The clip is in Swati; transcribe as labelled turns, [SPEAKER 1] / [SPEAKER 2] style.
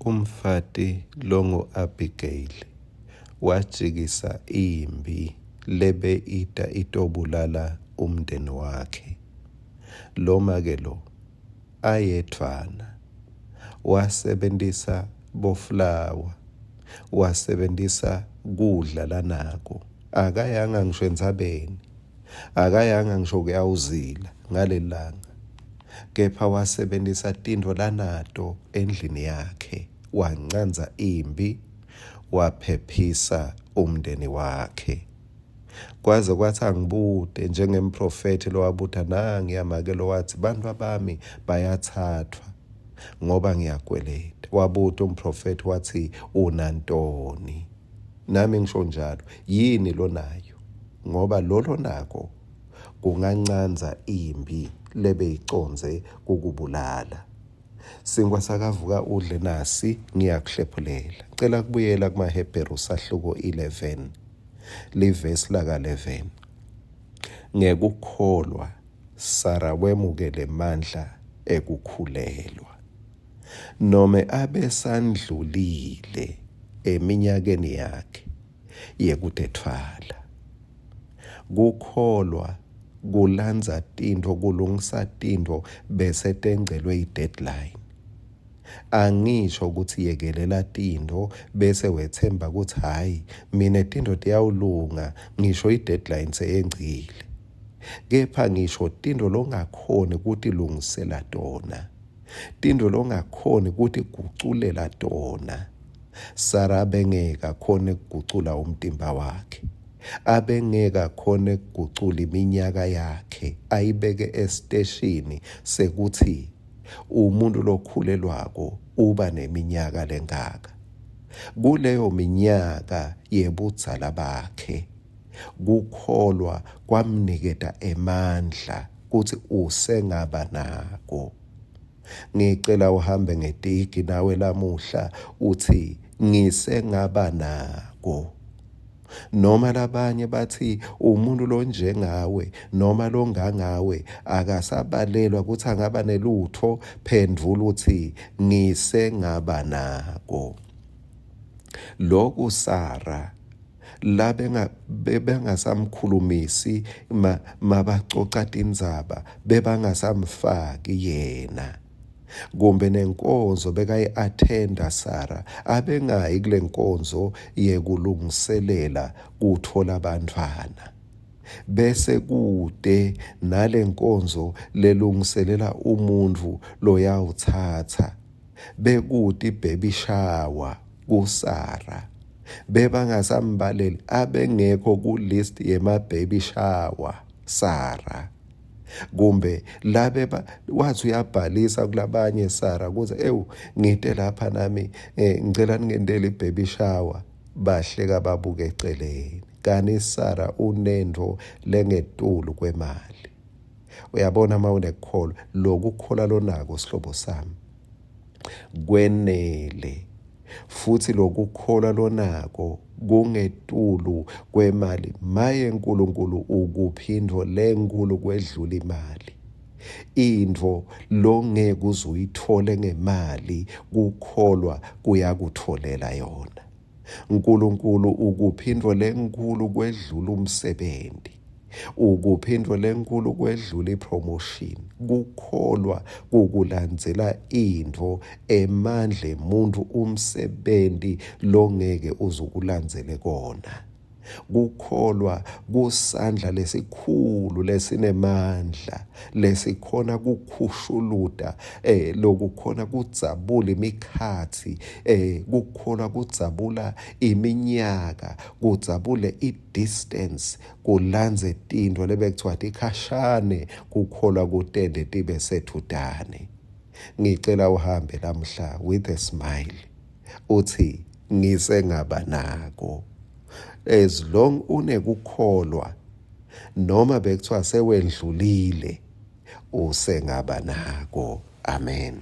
[SPEAKER 1] Umfati longu-Abigeyili wajikisa imphi lebe ita itobulala umndeni wakhe. Lomake lo, ayedvwana, wasebentisa bofulawa, wasebentisa kudla lanako. Akayanga ngisho entsabeni, akayanga ngisho kuyawuzila ngalelilanga, kepha wasebentisa tintfo lanato endlini yakhe, wancandza imphi, waphephisa umndeni wakhe. Kwaze kwatsi angibute njengemprofethi lowabuta nangiya make lowatsi bantfwa bami bayatsatfwa ngoba ngiyakweleta. Wabuta umprofethi watsi unantoni? Nami ngisho njalo, yini lonayo? Ngoba lolo nako kungancandza imbi lebeyicondze kukubulala. Sinkwa sakavuka udle nasi ngiyakuhlephulela. Cela kubuyela kumaHebheru sahluko 11 livesi laka-11. Ngekukholwa Sara wemukele emandla ekukhulelwa. Nome abesandlulile eminyakeni yakhe yekutetfwala. Kukholwa kulandza tintfo, kulungisa tintfo bese tengcelwe i-deadline. Angisho kutsi yekelela tintfo bese wetsemba kutsi hhayi mine tintfo tiyawulunga ngisho i-deadline seyengcile. Kepha ngisho tintfo longakhoni kutilungisela tona, tintfo longakhoni kutiguculela tona. Sara abengeke akhone kugucula umtimba wakhe. Abengeke akhone kugucula iminyaka yakhe ayibeke esiteshini sekutsi umuntu lokhulelwako uba neminyaka lengaka. Kuleyo minyaka yebudzala bakhe, kukholwa kwamniketa emandla kutsi usengaba nako. Ngicela uhambe ngetigi nawe lamuhla uthi ngisengaba nako. Noma labanye bathi umuntu lonjengawe noma longangawe akasabalelwa ukuthi angaba nelutho, phendvula uthi ngisengaba nako. Loku Sara la bebangasamkhulumisi mabacoca tindzaba bebangasamfaki yena kumbe nenkonzo bekayi-athenda Sara abengayi kule nkonzo yekulungiselela kutfola bantfwana bese kute nalenkonzo lelungiselela umuntfu loyawutsatsa Bekuti baby shower kuSara. Bebangasambaleli abengekho ku-list yema-baby shower Sara. Kumbe labe wathi uyabhalisa kulabanye Sara kuze ewu ngite lapha nami eh, ngicela ningentele i-baby shower bahleka babuke eceleni. Kani Sara unentfo lengetulu kwemali. Uyabona uma unekukholwa, lokukholwa lonako sihlobo sami kwenele futhi lokukholwa lonako kungetulu kwemali. Maye Nkulunkulu ukuphi intfo lenkulu kwedlula imali. Intfo longeke uze uyithole ngemali kukholwa kuyakutfolela yona. Nkulunkulu ukuphi intfo lenkhulu kwedlula umsebenti? Ukuphi intfo lenkhulu kwedlula ipromotion? Kukholwa kukulandzela intfo emandla emuntfu umsebenti longeke uze ukulandzele kona. Kukholwa kusandla lesikhulu lesinemandla lesikhona kukhushuluta eh lokukhona kudzabula imikhatsi eh kukholwa kudzabula iminyaka kudzabule i-distance kulandze tintfo lebekuthiwa tikhashane kukholwa kutente tibe sethutane. Ngicela uhambe lamhla with a smile uthi ngisengaba nako as long unekukholwa noma bekuthiwa sewendlulile usengaba nako amen.